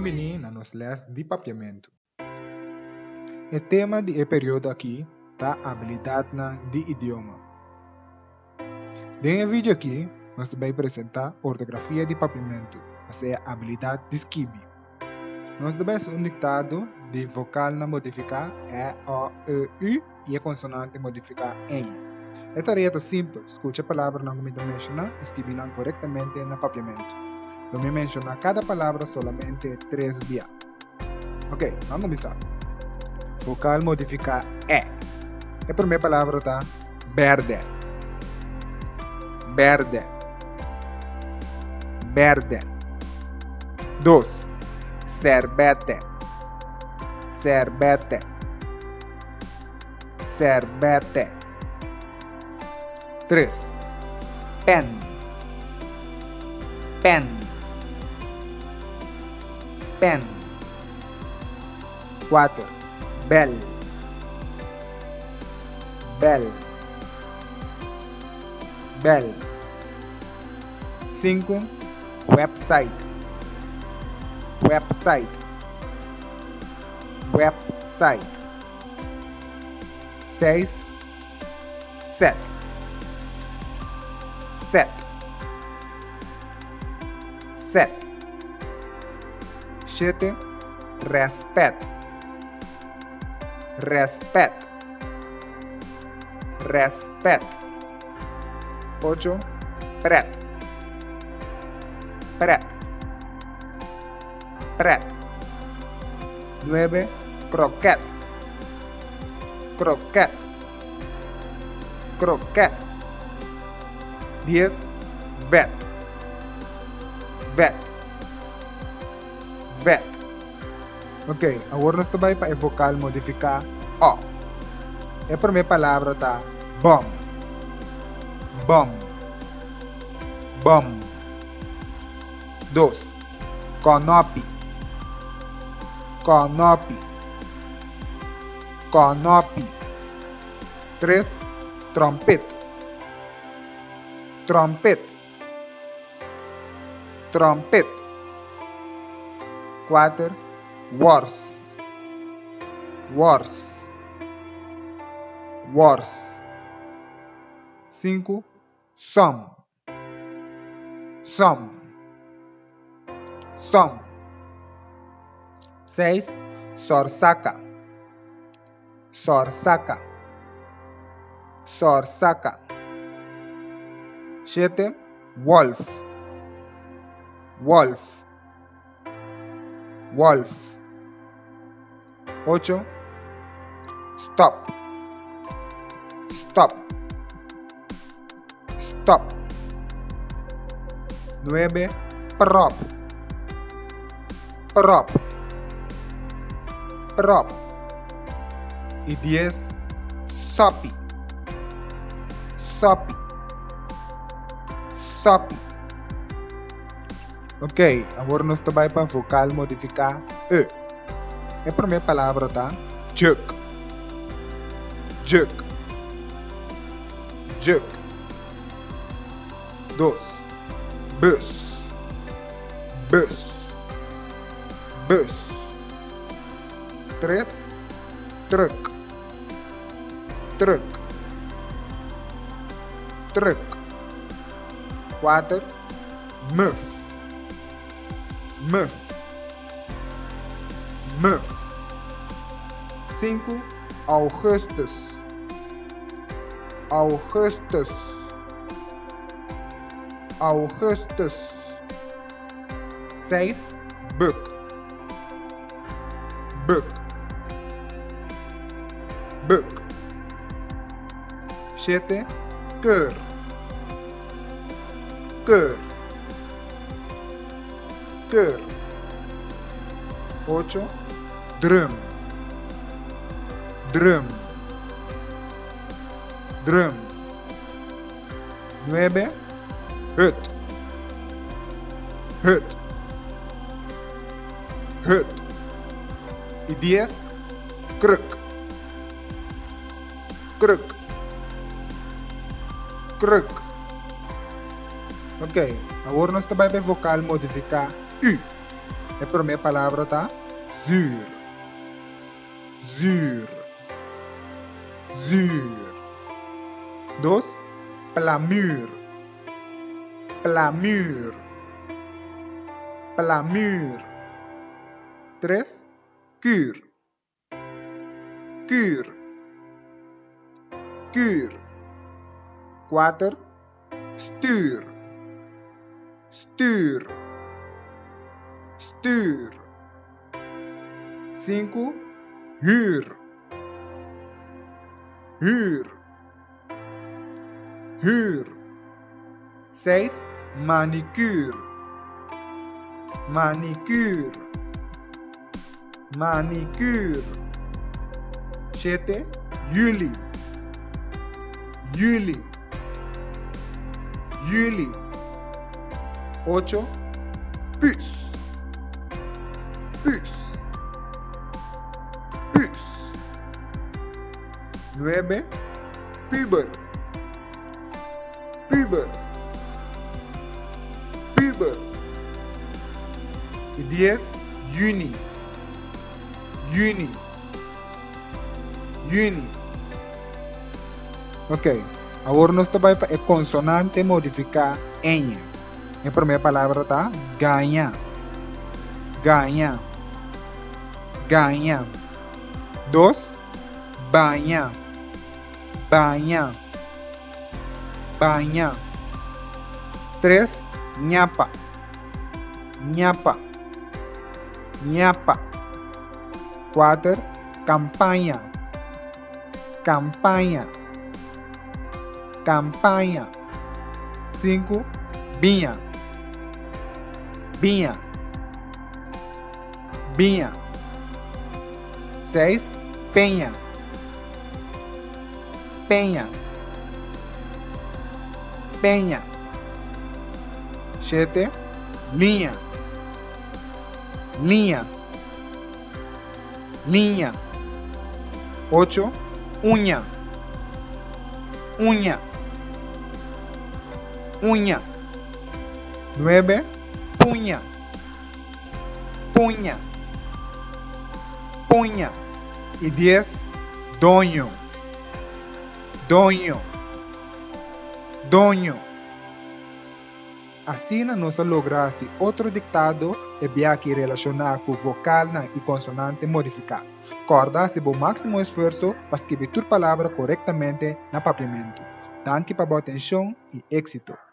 Bon bini na nos les di Papiamentu. E tema di e periodo aki ta abilidatnan di idioma. Den e video aki nos ta bai presenta ortografia di Papiamentu, osea abilidat di skibi. Nos ta bai hasi un diktado di vokalnan modifiká, e, o, e, u, i e konsonante modifiká, ñ. E tarea ta simpel, skucha palabranan ku mi ta menshoná i skibi nan korektamente na Papiamentu. Lo mi menshoná kada palabra solamente tres bia. Ok, ban kuminsá. Vokal modifiká e. E promé palabra ta bèrdè. Bèrdè. Bèrdè. Dos, sèrbètè. Sèrbètè. Sèrbètè. Tres, pèn. Pèn. Pèn. Kuater, bèl. Bèl. Bèl. Sinku, wèpsait. Wèpsait. Wèpsait. Seis, sèt. Sèt. Sèt. Shete, rèspèt. Rèspèt. Rèspèt. Ocho, prèt. Prèt. Prèt. Nuebe, krokèt. Krokèt. Krokèt. Dies, vèt. Vèt. Vèt. Ok, awor nos ta bai pa e vokal modifiká o. E promé palabra ta bòm. Bòm. Bòm. Dos, kònòpi. Kònòpi. Kònòpi. Tres, tròmpet. Tròmpet. Tròmpet. Kuater, wòrs. Wòrs. Wòrs. Sinku, sòm. Sòm. Sòm. Seis, Sòrsaka. Sòrsaka. Sòrsaka. Shete, Wòlf. Wòlf. Wòlf. Ocho, Stòp. Stòp. Stòp. Nuebe, Pròp. Pròp. Pròp. I dies, Sòpi. Sòpi. Sòpi. Ok, awor nos ta bai pa vokal modifiká e. E promé palabra ta juk. Juk. Juk. Dos. Bus. Bus. Bus. Tres. Truk. Truk. Truk. Kuater. Muf. Muf. Muf. Sinku, Augustus. Augustus. Augustus. Seis, Buk. Buk. Buk. Shete, Keur. Keur. Keur. Ocho, Drum. Drum. Drum. Nuebe, Hut. Hut. Hut. I dies, Kruk. Kruk. Kruk. Ok, awor nos ta bai pa e vokal modifiká u. E promé palabra ta zuur, zuur, zuur. Dos, plamuur, plamuur, plamuur. Tres, kuur, kuur, kuur. Kuater, stuur, stuur, stuur. Sinku, huur, huur, huur. Seis, manicure, manicure, manicure. Shete, juli, juli, juli. Ocho, pus, pus, pus. Nuebe, puber, puber, puber. I dies, juni, juni, juni. Ok, awor nos ta bai pa e konsonante modifiká eñe. E promé palabra ta gaña, gaña, gaña. Dos, baña, baña, baña. Tres, ñapa, ñapa, ñapa. Kuater, kampaña, kampaña, kampaña. Sinku, biña, biña, biña. Seis, peña, peña, peña. Shete, liña, liña, liña. Ocho, uña, uña, uña. Nuebe, puña, puña, puña. I dies, doño, doño, doño. Asina nos a logra hasi otro diktado e biachi relashoná ku vokalnan i konsonante modifiká. Kòrda hasi bo máksimo esfuerso pa skibi tur palabra korektamente na papiamentu. Danki pa bo atenshon i éksito!